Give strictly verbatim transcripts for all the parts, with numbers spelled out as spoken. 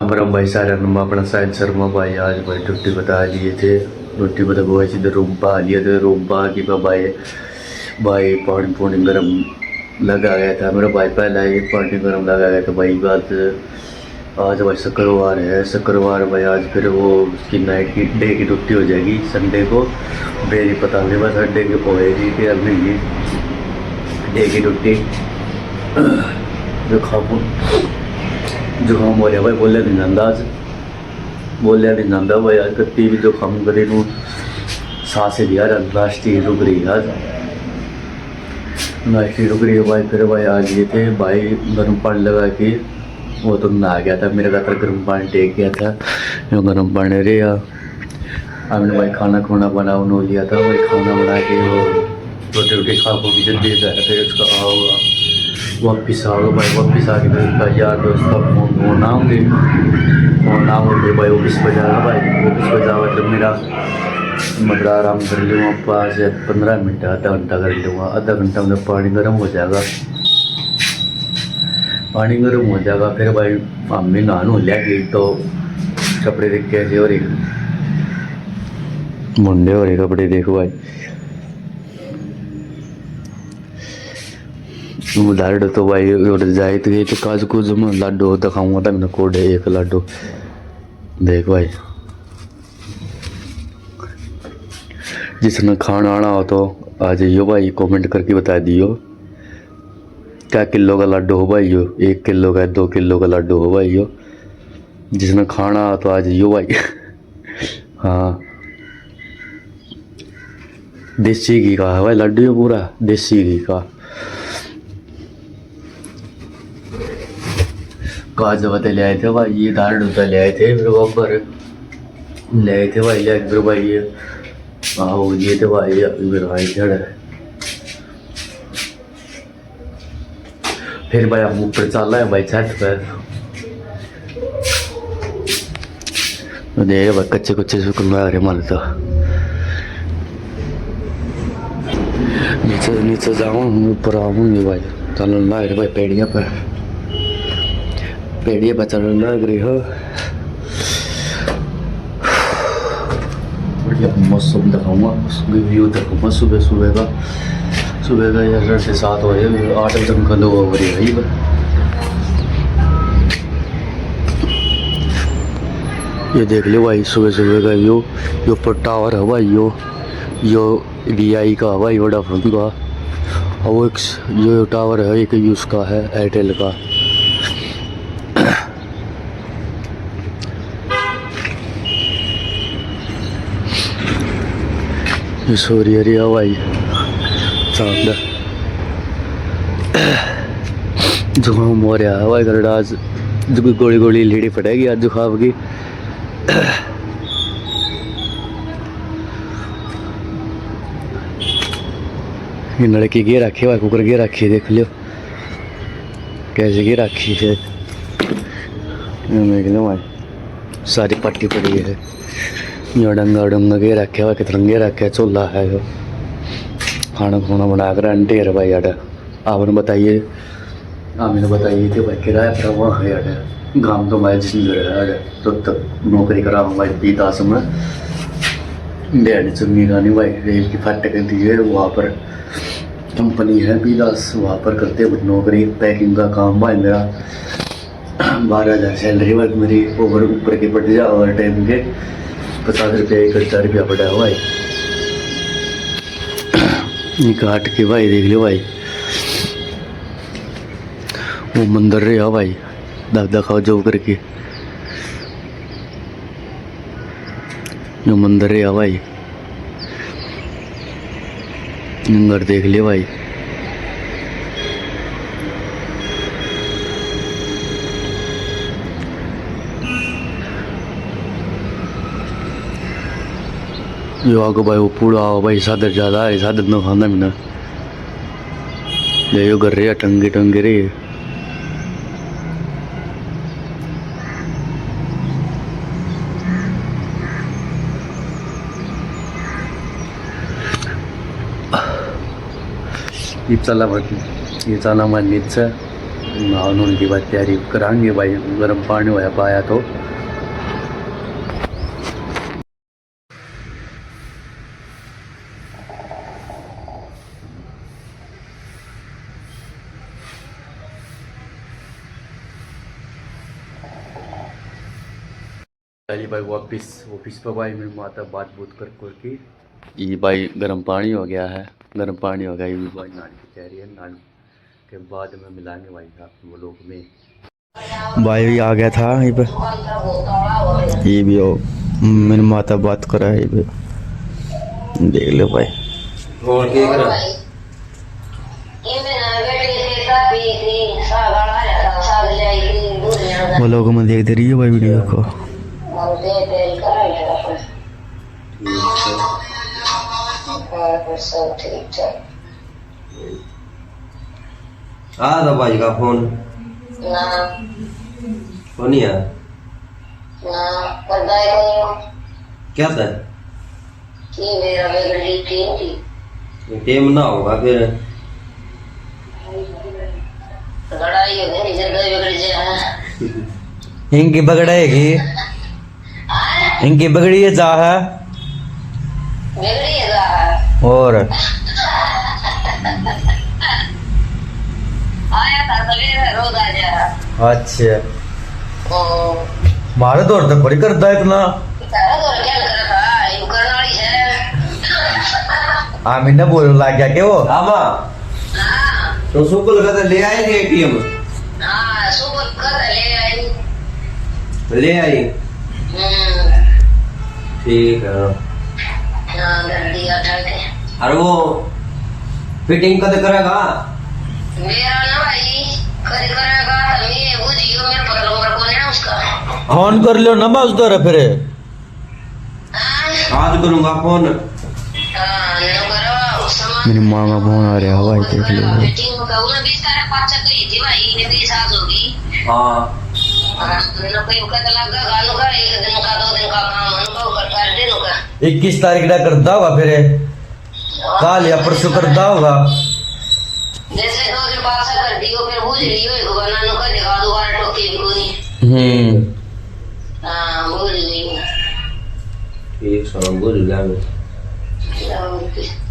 राम राम भाई सारे, हम अपना साहिल शर्मा भाई। आज भाई ड्यूटी बता लिए थे, ड्यूटी बता भाई सीधे रूम पर आ लिए थे। रूम पर आके भाई, भाई पानी पूनी गरम लगा गया था मेरा भाई, पहला ही पानी गरम लगा गया था भाई। बात आज भाई शुक्रवार है, शुक्रवार भाई आज फिर वो उसकी नाइट की, डे की ड्यूटी हो जाएगी संडे को। मेरी पता नहीं बस संडे की होएगी कि अब नहीं, डे की ड्यूटी। जुकाम, जुकाम हो रहा भाई, बोले नहीं जाता आज, बोले नहीं जाता भाई। आज कत्ती भी जुकाम करे नू सांस लिया रहा, नाश्ती रुक रही है आज, नाश्ती रुक रही है भाई। फिर भाई आज ये थे भाई गर्म पानी लगा के, वो तो नहा गया था, मेरे खातर गर्म पानी टेक गया था, जो गर्म पानी रे यार। हमने भाई खाना खुना बना उन्हों लिया था भाई, खाना बना के वो रोटी वोटी खा खो के जल्दी घर, फिर उसका आओगा, वापिस आओगा भाई। वापिस आके फिर उसका यार दोस्त का फोन, फोन आऊंगे, फोन आऊंगे फिर भाई ऑफिस पर जाएगा भाई। ऑफिस पर जाओगे तो मेरा मतलब आराम कर लूँगा, पाँच या पन्द्रह मिनट, आधा घंटा कर लूँगा। आधा घंटा में पानी गर्म हो जाएगा, पानी गर्म हो जाएगा। फिर भाई हम भी नहान हो लिया कि तो कपड़े देख कैसे हो रहे, मुंडे हो रहे कपड़े, देखो भाई। उधार तो भाई उड़ जाए तो ये तो काज कुछ मैं लाडो दिखाऊंगा, तक कोड एक लाडो। देख भाई, जिसने खाना आना हो तो आ जाइयो भाई, कमेंट करके बता दियो क्या किलो का लाडू हो भाई यो, एक किलो का, दो किलो का लाडू हो भाई यो। जिसने खाना हो तो आ जाइयो भाई। हाँ, देसी घी का है भाई लाडू यो, पूरा देसी घी का। काजू पत्ते ले आए थे भाई, ये दाल डोसा ले आए थे, फिर बब्बर ले आए थे भाई, ले फिर भाई ये, हाँ, वो ये थे भाई, ये फिर भाई चढ़। फिर भाई हम ऊपर चल रहे हैं भाई छत पर। देख भाई कच्चे कुच्चे सुकन आ रहे माल तो। नीचे, नीचे जाऊँ, ऊपर आऊँगी भाई। चलन लाग रहे भाई पेड़िया पर, पेड़िया पर चलन लाग रही हो। बढ़िया मौसम दिखाऊंगा, व्यू दिखाऊंगा सुबह सुबह का। सुबह का यार से सात बजे, आठ बजे तक का दो हो रही है। ये देख लो भाई सुबह सुबह का व्यू। ये ऊपर टावर है भाई, यो, यो वी आई का है भाई, वोडाफोन का। और वो एक स-, यो टावर है, एक यूज़ का है, एयरटेल का। ये सो रही है भाई, शानदार। जुकाम हो रहा है भाई, गरडा आज जो कोई गोली गोली लेनी पड़ेगी आज जुकाम की। ये लड़की गे रखे भाई, कुकर गे रखे, देख लियो कैसे गे रखी है। ये देख लो भाई, सारी पट्टी पड़ी है। यो डंगा डुंगा गे रखे हुआ, कितना गे रखे, चूल्हा है यो। खाना खुना बना कर ढेर भाई अड़। आपने बताइए, आपने बताइए थे भाई, किराया पर वहाँ है अड़। गांव तो मैं जिसने घर है अड़, तो तक नौकरी करा हूँ भाई, बीदास में। डैड चुन्नी रानी भाई, रेल की फाटक दी है वहाँ पर। कंपनी है बीदास, वहाँ पर करते हैं नौकरी, पैकिंग का काम भाई मेरा। बारह हज़ार सैलरी भाई मेरी, ओवर ऊपर के पड़ जा, ओवर टाइम के पचास रुपया, एक हज़ार रुपया पड़ा है भाई। ये काट के भाई देख लो भाई, वो मंदिर रहा भाई, दादा खाओ जो करके। यो मंदिर है भाई, नंगर देख ले भाई। यो आगो भाई, वो पूरा आओ भाई, साधन ज्यादा है, साधन तो खाना भी ना। ले यो घर रे, टंगे टंगे रे। ये चला भाई, ये चला भाई नीचे। नहान होने की बात तैयारी करांगे भाई, गर्म पानी होया पाया तो। चलिए भाई, वापस ऑफिस पे भाई, मेरी माता बात बूत कर कर के ये भाई गर्म पानी हो गया है, गर्म पानी हो गया, ये भी भाई नहाने की तैयारी है, नहाने के बाद में मिलाएंगे भाई आपको व्लॉग में। भाई भी आ गया था यहीं पे, ये भी हो, मेरी माता बात कर रहा है ये भी, देख लो भाई। और क्या कर रहा है? वो लोग में देखते रहिए भाई वीडियो को। ठीक है। आ था भाई का फोन। ना। फोन नहीं आया? ना, करदा ही कोनी। क्या था? ये मेरा बिगड़ी टेम थी। ये टेम ना होगा फिर। लड़ाई हो गई, जब बिगड़ जाए। इनकी बगड़ेगी। इनकी बिगड़ी है जा है। बिगड़ी है जा है। और आया था सवेरे, रोज आ जा। अच्छा। ओ। मारे दौर तो बड़ी करदा इतना। तारा दौर क्या कर रहा था? यू करने वाली है। आ, मैंने बोलने लग गया कि वो। हाँ, माँ। हाँ। तो सुबह का तो ले आए थे एटीएम। हाँ, सुबह का तो ले आई। ले आई। हम्म। ठीक है। हाँ, कर दिया था के। अरे वो फिटिंग कद करेगा? मेरा ना भाई, कद करेगा तो मैं बुझियो, मेरे पर नंबर कौन है उसका? फोन कर लो ना, मैं उस दौर फिर। आज करूंगा फोन। मेरी माँ का फोन आ रहा है भाई, देख लो। हाँ। इक्कीस तारीख का करता होगा फिर, कल या परसों करता होगा। जैसे दो दिन बाद सा कर दियो, फिर बुझ लियो, एक बार नानू का जगह दोबारा टोके भी कोनी। हम्म। हाँ, बुझ लियो। ठीक, सब बुझ लेंगे।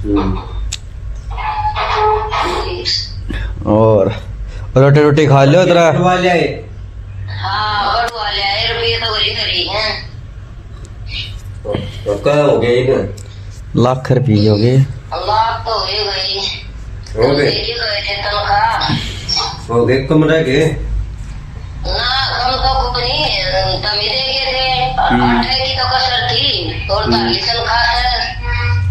हम्म। और रोटी, रोटी खा लियो तेरा? कटवा ले आए। हाँ, कटवा ले आए, रुपये तो वही करी हैं। तो, तो क्या हो गया इधर? लाख रुपये हो गए। लाख तो हो ही गई। हो गए? देखिए तो ऐसे तनख्वाह। हो गए कमरे के? ना, कम तो कुछ नहीं, तभी दे गए थे। हम्म। आटे की तो कसर थी, और हम्म। ताली तनख्वाह है।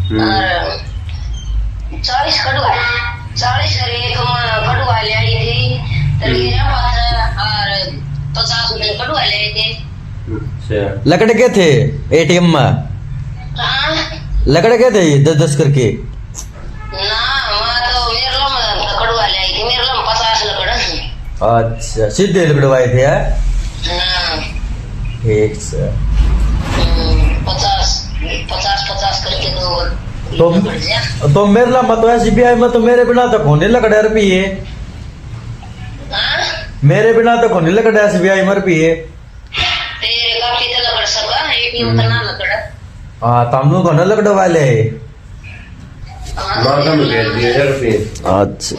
हम्म। और चालीस कटवा, चालीस और एक में कटवा ले आई थी, तो हम्म। मेरा पास और पचास रुपये कटवा ले आए थे। अच्छा। लकड़ के थे एटीएम में? हाँ। लकड़ के थे ये दस दस करके? ना, वहाँ तो मेरे लो में कटवा ले आई थी, मेरे लो में पचास लकड़। अच्छा, सीधे लकड़वाए थे, हैं? हाँ। ठीक से। हम्म, पचास, पचास, पचास करके दो। तो, तो मेरे ला, मतलब, एसबीआई में तो मेरे बिना तो कोनी लकड़े रुपये। हाँ? मेरे बिना तो कोनी लकड़े एसबीआई में रुपये। तेरे कापी तो लकड़ सका, एटीएम तो ना लकड़। हाँ, तमनु कोनी लकड़वा ले। माता में भेज दिए यार रुपये। अच्छा।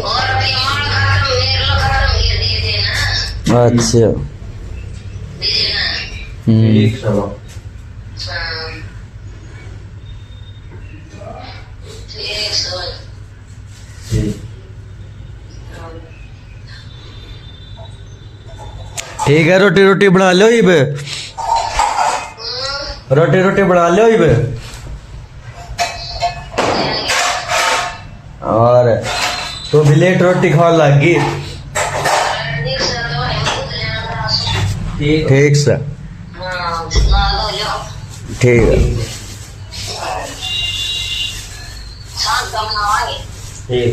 अच्छा। हम्म। ठीक है। ठीक। ठीक है, रोटी, रोटी बना लो इब। रोटी, रोटी बना लो इब। और तू भी लेट रोटी खाने लग गई। ठीक। ठीक से। ठीक है। ठीक।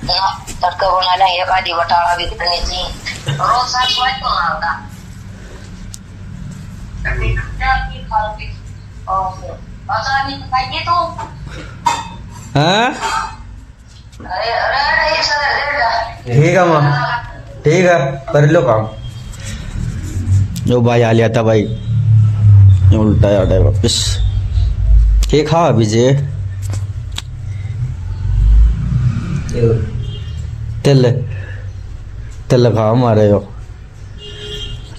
ना, तड़का बना लेंगे, एक आधी बटाला भी करनी चाहिए। रोज साफ सफाई तो ना होता। पता नहीं खाइए तो। हाँ? अरे, अरे, अरे, एक सौ दे दे। ठीक है माँ, ठीक है, कर लो काम। यो भाई आ लिया था भाई, उल्टा आ रहा है वापस। के खा अभी जे? तिल, तिल खा मारे हो।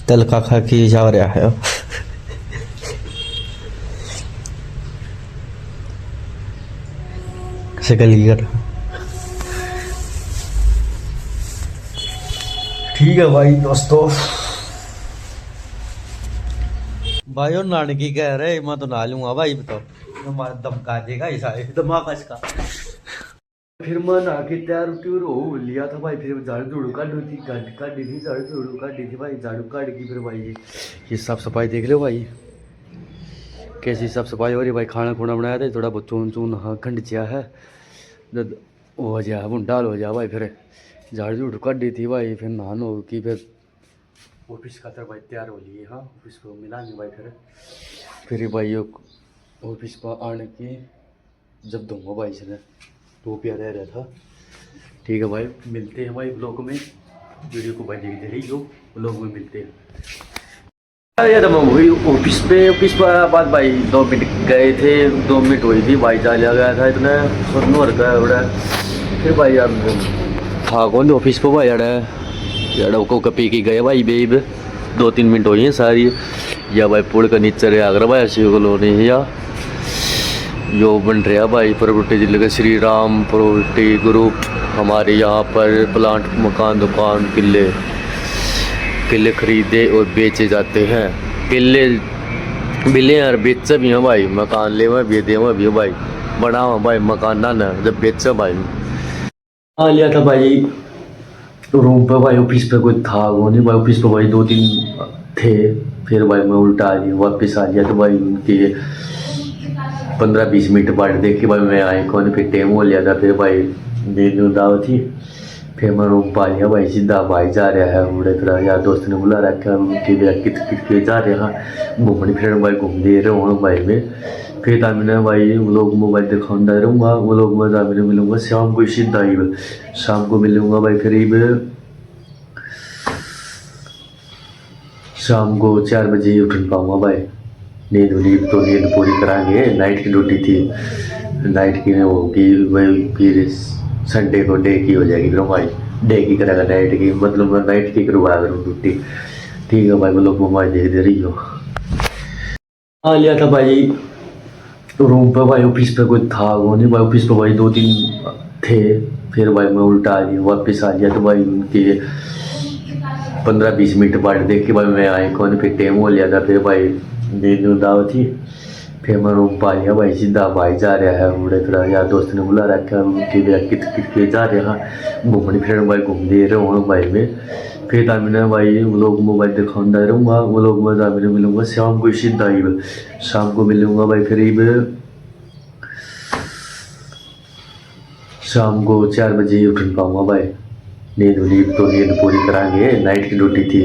तिल का खा के जा रहा है। शकल की कर। ठीक है भाई दोस्तों, भाई और नानकी कह रहे, मैं तो नहा लूंगा भाई, तो हमारा दम का देगा ऐसा, दिमाग इसका। फिर मैं नहा के तैयार उठी और हो लिया था भाई, फिर झाड़ू झूड़ू काढी थी, काढी थी, झाड़ू झूड़ू काढी थी भाई, झाड़ू काढ के फिर भाई ये, ये साफ सफाई देख लो भाई, कैसी साफ सफाई हो रही भाई। खाना खुना बनाया था, थोड़ा बहुत चून चून, हाँ, खंड चिया है, जब हो जा, बुंडाल हो जा भाई। फिर झाड़ू झूड़ू काढी थी भाई, फिर नहान हो की, फिर ऑफिस खातर भाई तैयार हो लिए। हाँ, ऑफिस को मिलांगे भाई। फिर फिर भाई ये ऑफिस पर आने के जब दूंगा भाई इसने, तो प्यारा रहा था। ठीक है भाई, मिलते हैं भाई व्लॉग में, वीडियो को भाई देखते रहिए, व्लॉग में मिलते हैं। अरे यार, मैं वही ऑफिस पे, ऑफिस पर आया बाद भाई दो मिनट गए थे, दो मिनट हुई थी भाई, जा लिया गया था इतने सोनू और का बड़ा। फिर भाई यार था कौन ऑफिस पर भाई, यार यार को पी के गए भाई बेब, दो तीन मिनट हुई हैं सारी। या भाई पुल के नीचे रहा अगर भाई ऐसी कॉलोनी या यो बन रहा भाई, पर्वती जिले के श्री राम पर्वती ग्रुप। हमारे यहाँ पर प्लाट, मकान, दुकान, किले, किले खरीदे और बेचे जाते हैं। किले बिले यार बेचे भी हैं भाई, मकान लेवे भी, देवे भी भाई, बनावे भाई मकान ना, ना जब बेचे भाई। आ लिया था भाई रूम पे भाई, ऑफिस पे कोई था वो नहीं भाई, ऑफिस पे भाई दो तीन थे। फिर भाई मैं उल्टा आ गया, वापस आ गया। तो भाई उनके पन्द्रह बीस मिनट बाद देखे भाई मैं आए कौन, फिर टाइम हो लिया था। फिर भाई नींद नींद आव थी, फिर मैं रूम पा लिया भाई। सीधा भाई जा रहा है उड़े, फिर यार दोस्त ने बुला रखा है उनके भी, कित कित के जा रहे हैं घूमने फिरने भाई, घूमते रहो भाई। मैं फिर तामिने भाई व्लॉग में भाई दिखाता रहूँगा, व्लॉग में तामिने मिलूंगा शाम को सीधा ही, शाम को मिलूंगा भाई करीब शाम को चार बजे ही उठन पाऊंगा भाई। नींद नींद तो नींद पूरी करांगे, नाइट की ड्यूटी थी, नाइट की होगी वही, फिर संडे को डे की हो जाएगी। फिर भाई डे की करेगा नाइट की, मतलब मैं नाइट की करवा करूँ ड्यूटी। ठीक है भाई, व्लॉग में भाई देखते रहियो। आ लिया था भाई रूम पे भाई, ऑफिस पे कोई था वो नहीं भाई, ऑफिस पे भाई दो तीन थे। फिर भाई मैं उल्टा आ गया, वापस आ गया। तो भाई उनके पन्द्रह बीस मिनट बाद देखे भाई मैं आए कौन, फिर टाइम हो लिया था। फिर भाई नींद नींद आव थी, फिर मैं रूम पा लिया भाई। सीधा भाई जा रहा है उड़े, फिर यार दोस्त ने बुला रखा है उनके भी, कित कित के जा रहे हैं घूमने फिरने भाई, घूमते रहो भाई। मैं फिर तामिने भाई व्लॉग में भाई दिखाता रहूँगा, व्लॉग में तामिने मिलूंगा शाम को सीधा ही, शाम को मिलूंगा भाई करीब शाम को चार बजे ही उठन पाऊंगा भाई। नींद नींद तो नींद पूरी करांगे, नाइट की ड्यूटी थी,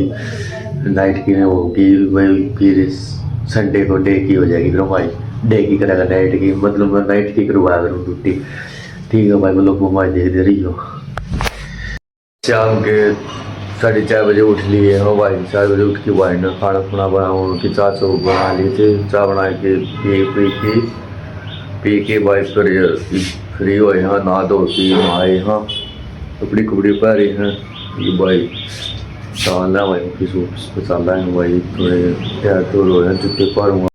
नाइट की होगी वही, फिर संडे को डे की हो जाएगी। फिर भाई डे की करेगा नाइट की, मतलब मैं नाइट की करवा करूँ ड्यूटी। ठीक है भाई, व्लॉग में भाई देखते रहियो। शाम के साढ़े चार बजे उठ लिए हो भाई। चार बजे उठ के भाई ने खाना खुना बनाओ कि चाह चो बना लिए थे। चाह बना के पी पी के पी के भाई फिर फ्री हुए हैं, नहा धो के नहाए हैं, कपड़े कपड़े पहरे हैं। ये भाई चाल रहा भाई, ऑफिस ऑफिस पे चल रहा है भाई, थोड़े तैयार तो हो रहे हैं, जूते पहनूंगा।